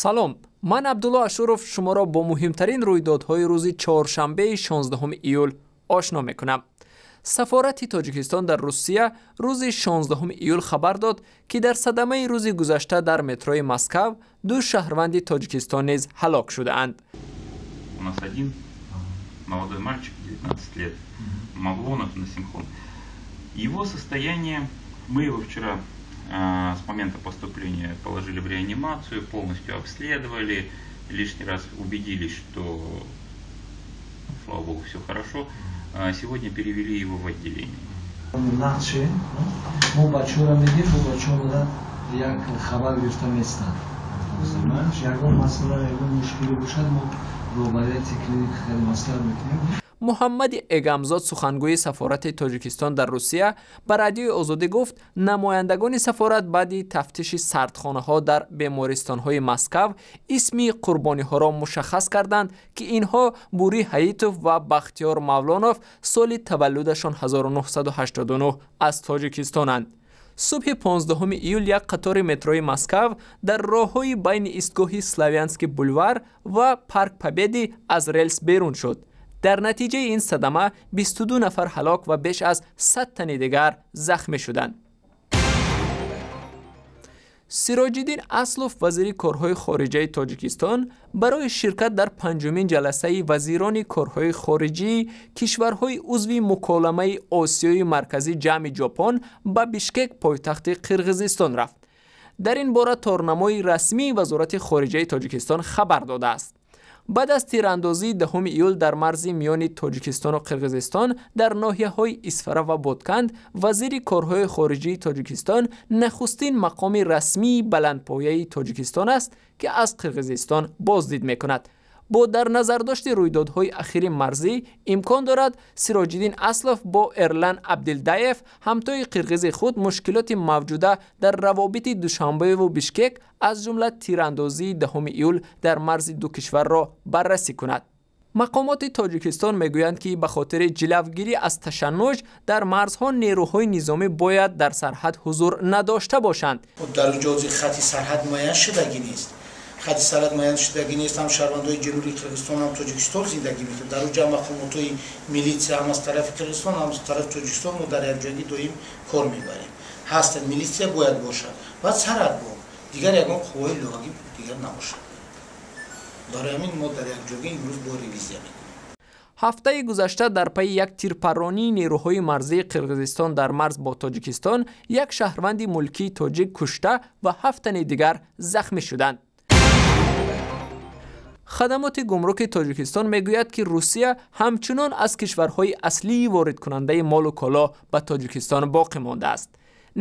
Салом, ман Абдулло Ашуров шуморо бо муҳимтарин рӯйдодҳои рӯзи чоршанбеи 16 июл ошно мекунам. Сафорати Тоҷикистон дар Русия рӯзи 16 июл хабар дод, ки дар садамаи рӯзи гузашта дар метрои Москав ду шаҳрванди Тоҷикистон низ ҳалок шудаанд. У нас один молодой мальчик, 19 лет, Мавлонов Насимхон. Его состояние, мы его вчера с момента поступления положили в реанимацию, полностью обследовали, лишний раз убедились, что, слава богу, все хорошо. Сегодня перевели его в отделение. Нақше мо бачаҳоро медиҳем, бо бачаҳо омада як хабар гирифта местанд. Ягон масъала, ягон мушкилӣ бошад, мо роҳбарияти клиника хеле маслиҳат мекунем. Муҳаммади Эгамзод, сухангӯи сафорати Тоҷикистон дар Русия, ба Радиои Озодӣ гуфт, намояндагони сафорат баъди тафтиши сардхонаҳо дар бемористонҳои Москав исми қурбониҳоро мушаххас карданд, ки инҳо Бурӣ Ҳаитов ва Бахтиёр Мавлонов, соли таваллудашон 1989, аз Тоҷикистонанд. Субҳи 15 июл як қатори метрои Москав дар роҳҳои байни истгоҳи Славянский бульвар ва Парк Победы аз релс берун шуд. Дар натиҷаи ин садама 22 нафар ҳалок ва беш аз 100 тани дигар захмӣ шуданд. Сироҷиддин Аслов, вазири корҳои хориҷаи Тоҷикистон, барои ширкат дар панҷумин ҷаласаи вазирони корҳои хориҷии кишварҳои узви муколамаи Осиёи Марказӣ ҷамъи Ҷопон ба Бишкек, пойтахти Қирғизистон, рафт. Дар ин бора торнамои расмии Вазорати хориҷаи Тоҷикистон хабар додааст. Баъд аз тирандозии 10 июл дар марзи миёни Тоҷикистону Қирғизистон дар ноҳияҳои Исфара ва Бодканд, вазири корҳои хориҷии Тоҷикистон нахустин мақоми расмии баландпояи Тоҷикистон аст, ки аз Қирғизистон боздид мекунад. Бо дар назардошти рӯйдодҳои ахири марзӣ, имкон дорад Сироҷиддин Аслов бо Эрлан Абдилдаев, ҳамтои қирғизи худ, мушкилоти мавҷуда дар равобити Душанбеву Бишкек, аз ҷумла тирандозии 10 июл дар марзи ду кишварро баррасӣ кунад. Мақомоти Тоҷикистон мегӯянд, ки ба хотири ҷилавгирӣ аз ташаннуҷ дар марзҳо нерӯҳои низомӣ бояд дар сарҳад ҳузур надошта бошанд. Дар ҷози хати сарҳад муайян шудагӣ нест. Хати сарҳад муайян шудагӣ нест, ҳам шаҳрвандои ҷанубии Қирғизистон, ҳам Тоҷикистон зиндагӣ мекунанд. Дар оҷа мақомотҳои милитсия ҳам аз тарафи Қирғизистон, ҳам аз тарафи Тоҷикистон мо дар якҷоягӣ доим кор мебарем. Ҳастанд, милитсия бояд бошад ва сарҳадбон, дигар ягон қувваи иловагӣ дигар набошад. Барои ҳамин мо дар якҷоягӣ имрӯз бо ревизия мекунем. Ҳафтаи гузашта дар пайи як тирпарронии нерӯҳои марзии Қирғизистон дар марз бо Тоҷикистон як шаҳрванди мулкии тоҷик кушта ва ҳафт тани дигар захмӣ шуданд. Хадамоти гумруки Тоҷикистон мегӯяд, ки Русия ҳамчунон аз кишварҳои аслии воридкунандаи молу коло ба Тоҷикистон боқӣ мондааст.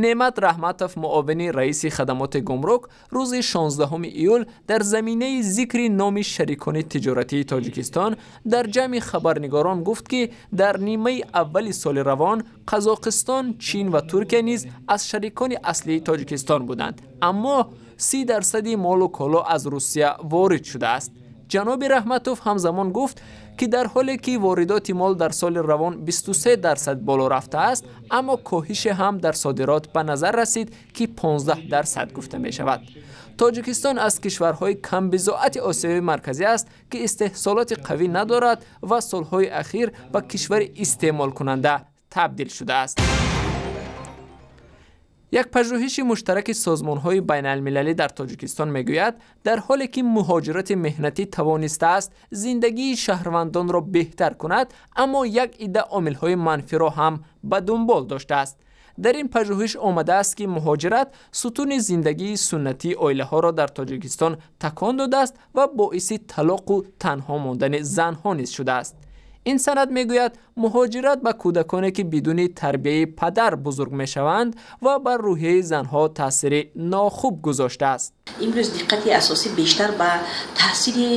Неъмат Раҳматов, муовини раиси хадамоти гумрук, рӯзи 16 июл дар заминаи зикри номи шарикони тиҷоратии Тоҷикистон дар ҷамъи хабарнигорон гуфт, ки дар нимаи аввали соли равон Қазоқистон, Чин ва Туркия низ аз шарикони аслии Тоҷикистон буданд, аммо 30 дарсади молу коло аз Русия ворид шудааст. Ҷаноби Раҳматов ҳамзамон гуфт, ки дар ҳоле ки воридоти мол дар соли равон 23% боло рафтааст, аммо коҳише ҳам дар содирот ба назар расид, ки 15% гуфта мешавад. Тоҷикистон аз кишварҳои камбизоати Осиёи Марказӣ аст, ки истеҳсолоти қавӣ надорад ва солҳои ахир ба кишвари истеъмолкунанда табдил шудааст. Як пажӯҳиши муштараки созмонҳои байналмилалӣ дар Тоҷикистон мегӯяд, дар ҳоле ки муҳоҷирати меҳнатӣ тавонистааст зиндагии шаҳрвандонро беҳтар кунад, аммо як идда омилҳои манфиро ҳам ба дунбол доштааст. Дар ин пажӯҳиш омадааст, ки муҳоҷират сутуни зиндагии суннатии оилаҳоро дар Тоҷикистон такон додааст ва боиси талоқу танҳо мондани занҳо низ шудааст. Ин санад мегӯяд, муҳоҷират ба кӯдаконе, ки бидуни тарбияи падар бузург мешаванд, ва бар рӯҳияи занҳо таъсири нохуб гузоштааст. Имрӯз диққати асосӣ бештар ба таъсири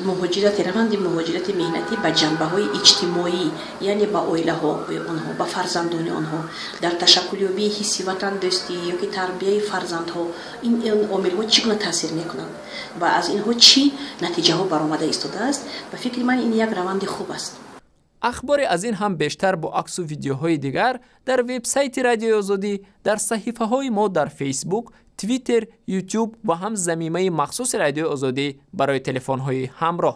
муҳоҷирати, раванди муҳоҷирати меҳнатӣ ба ҷанбаҳои иҷтимоӣ, яъне ба оилаҳои онҳо, ба фарзандони онҳо, дар ташаккулёбии ҳисси ватандӯстӣ ёки тарбияи фарзандҳо ин омилҳо чӣ гуна таъсир мекунанд ва аз инҳо чӣ натиҷаҳо баромада истодааст. Ба фикри ман, ин як раванди хуб аст. Ахбори аз ин ҳам бештар бо аксу видеоҳои дигар дар вебсайти Радиои Озодӣ, дар саҳифаҳои мо дар Фейсбук, Твиттер, Ютуб ва ҳам замимаи махсуси Радиои Озодӣ барои телефонҳои ҳамроҳ.